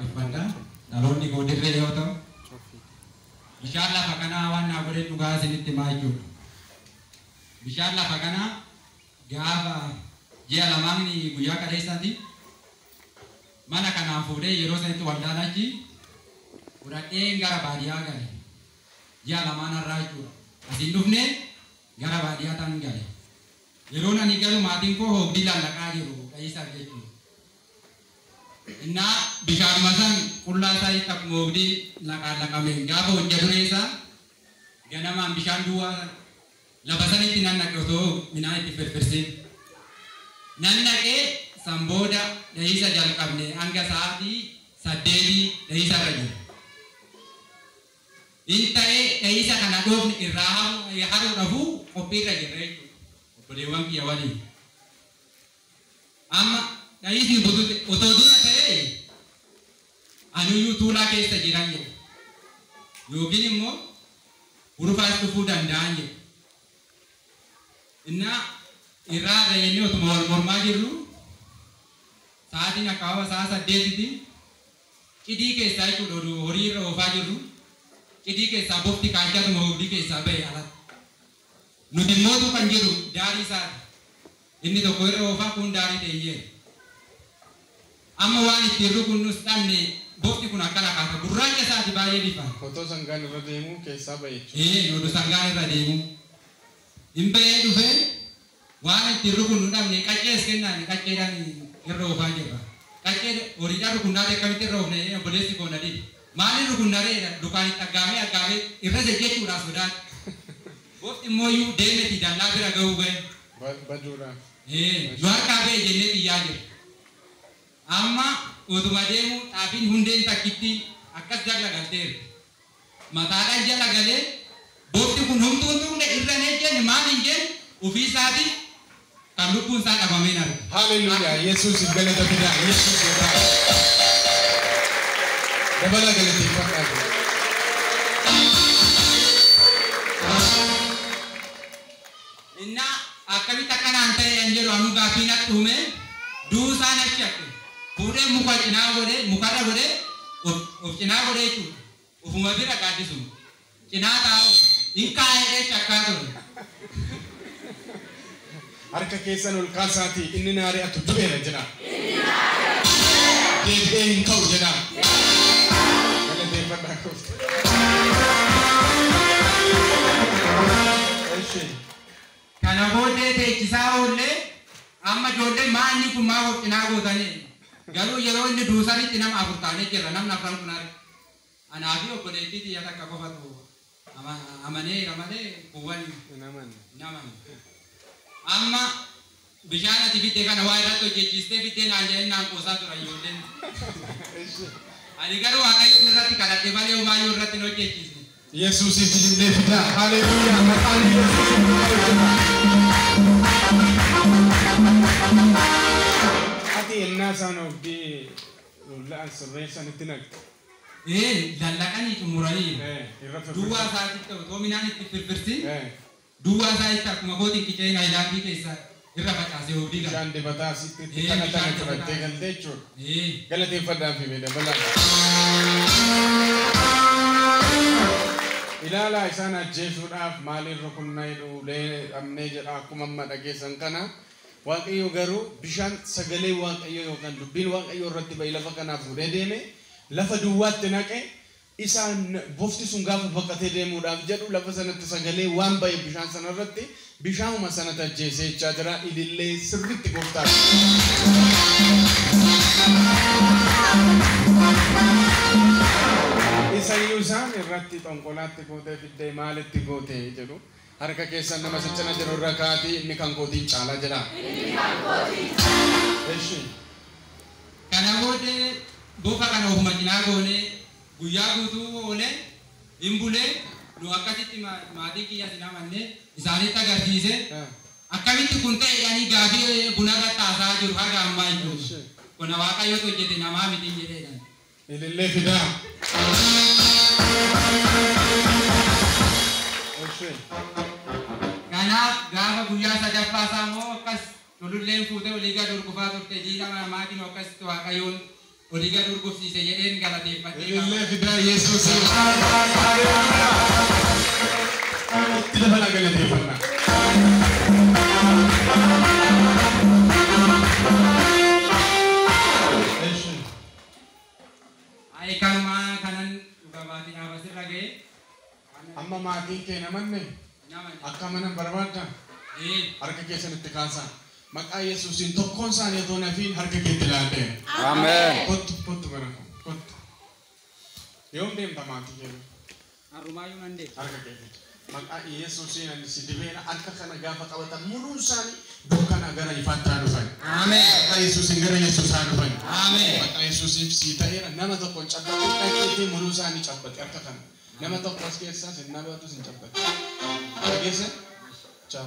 waaqeffadha. Dhaloonni koo dirree yoo ta'u, bishaan lafa kanaa waan naa godhe dhugaa isinitti himaa jechuudha. Bishaan lafa kanaa gaafa ji'a lamaan guyyaa kaleessaati mana kanaan fuudhee yeroo sanitti waldaan achi fudhadhee gara baadiyyaa gale. Ji'a lamaan har'aa jechuudha. Asiin dhufnee gara baadiyyaa tan gale. Yeroon ani galu maatiin koo hoogdii lallaqaa jiru dha'iisaaf jechuudha. Innaa bishaanuma san qullaa isaa itti akkuma hoogdii laqaan laqameen gaafa hojja duree isaa ganamaan bishaan duwwaa lafa sanitti nan naqe otoo midhaan itti firfirsin. Nan naqee san booda dha'iisa jalqabne hanga sa'aatii 8 dha'iisa irra jira. In ta'ee dha'iisa kana dhoofne irraa haruudhaafuu qophiirra jirra jechuudha. Obboleewwan kiyya waliin. Amma dha'iisni butute otoo dura ta'ee anuyyuu tuulaa keessa jiran jedha. Yookiin immoo hurufaas dhufuu danda'an jedha. Innaa irraa dha'eenii otuma wal mormaa jirru sa'aatiin akkaawwa sa'a 8tti cidii keessaa jechuudha oduu horii irra oofaa jirru cidii keessaa bofti kaachatuma hoogdii keessaa ba'e alatti. Nuti mootu kan jedhu daarii isaati. Inni tokko irra oofaa kun daarii ta'eyyee. Amma waan ittiin rukunnus dhabne bofti kun akkana kaata gurraacha isaati baay'ee bifaan. Otoo sangaan irra deemuu keessaa ba'e jechuudha. Oduu sangaan irra deemu. Hin ba'ee dhufee waan ittiin rukunnu dhabne qaccees kennaan qacceedhaan irra oofaa jirra. Qaccee horiidhaan rukunnaa akkamitti irra oofne obboleessi koo na dide. Maaliin rukunna reedha dukaan itti aggaamee aggaamee irra jechuudhaaf sodaata. Bofti immoo iyyuu deemeti dallaa bira ga'uu ga'e. Baduudhaaf. Nu harkaa ba'e jennee xiyyaa jira. Amma utuma deemu xaafiin hundeen takkitti akkas jala galteera. Mataadhaan jala galee bofti kun humtuu hin tuqne irra hin ejjenne maal hin jenne ofii isaatiin kan lubbuun isaa dhabameen arga. Haleluuyaa. Yesuus galata fidaa. Yesuus gooftaa. Dabala galateeffadhaa. Innaa akkamitti akkanaan ta'e kan jedhu anuu gaaffii natti uume duusaan achi hafe. Fuudhee muka cinaa godhee mukarra godhee of cinaa godhee jechuudha. Ofuma bira gaaddisuma. Cinaa taa'u hin kaa'ee shakkaa ture. Harka keessan ol kaasaatii inni na ari'atu du'eera jedha. Deebi'ee hin ka'u jedha. Galateeffadhaa gooftaa. Kana booddee teechisaa oollee amma ijoolleen maanni kun maa of cinaa gootanii garuu yeroo inni duusanitti nama afur taanee jirra namni afran kun arge. Anaa fi obboleettii xiyya takka qofatu amaneera malee kuuwwan Hin amanne. hin amanne. Amma bishaan ati fidde kana waa irratti hojjechiistee fiddee naan jedhee naan qoosaa tura ijoolleen. Ani garuu Waaqayyo irratti kadhadhe malee homaayyuu irratti hin hojjechiisne. Yesuusiif ilillee fidaa. Haleluuyaa. Maqaan Yesuus hojjeta. Ati ennaa isaan oobdii lola'an sirreessanitti naqxe. Lallaqanii xumuranii Irra firfirsan. duwwaa isaatitti otoo midhaan itti firfirsin duwwaa isaatti akkuma kootiin qiceen haayilaandii keessa irra facaasee oobdii qaba. Bishaan dibataa asitti itti Ee, tana tana bishaan fudhattee dibataa. galtee jechuudha. Galateeffadhaa fi mee dabalaa. Ilaalaa isaan ajjeesuudhaaf maaliin rukunnaa jedhu ulee dhabnee jedha akkuma amma dhageessan kana. Waaqayyo garuu bishaan sagalee Waaqayyo yookaan dubbiin Waaqayyo irratti ba'e lafa kanaa fuudhee deeme lafa duwwaatti naqe isaan bofti sun gaafa baqatee deemuudhaaf jedhu lafa sanatti sagalee waan ba'e bishaan sana irratti bishaanuma sanatti ajjeesee jechaa jira ilillee sirriitti gooftaa. Isayyuu isaan irratti xonqolaatti gootee fiddee maalitti gootee jedhu harka keessan nama siccina jiru irra kaatii inni kan kootiin caalaa jedha. Eshi. Kana booddee bofa kana ofuma cinaa goonee guyyaa guutuu oolee hin bulee nu akkasitti maatii kiyya sin amanne isaanitti agarsiise akkamitti kun ta'e jedhanii gaafii bunarra taasaa jiru haga ammaa jechuudha. Kuna Waaqayyotu hojjete namaa miti jedheedhaan. Ilillee fidaa. Eshi. Kanaaf gaafa guyyaa sadaffaa isaa immoo akkas tululleen fuutee olii gad hurgufaa turte diina maatiin akkasitti Waaqayyoon Olii gad urgufsiise jedheen galateeffadhee. Ilillee fidaa Yesuusiif. Itti dabalaa galateeffannaa. Eshi. Ayi kanumaa kanan dhuga baatiidhaaf asirra ga'e. Amma maatiin kee namanne Nama akka mana barbaadda ee harka keessan itti kaasaa. Maqaa Yesuusiin tokkoon isaanii otoo nafiin harka keetti laadhee. Ameen. Kottu kottu gara koo kottu. Yoom deemta maatii kee? Har'umaayyuu nan deema. Harka keetti. Maqaa Yesuusiin ani si dibeera harka kana gaafa qabatan muluun isaanii dukkana gara ifaatti haa dhufan. Ameen. Maqaa Yesuusiin gara Yesuus haa dhufan. Ameen. Maqaa Yesuusiif sii ta'eera nama tokko hin cabbatu dhaqeetii muluu isaanii cabbate harka kana. Nama tokko as keessaa sin nabatu sin cabbate. Dhageesse? Ciao.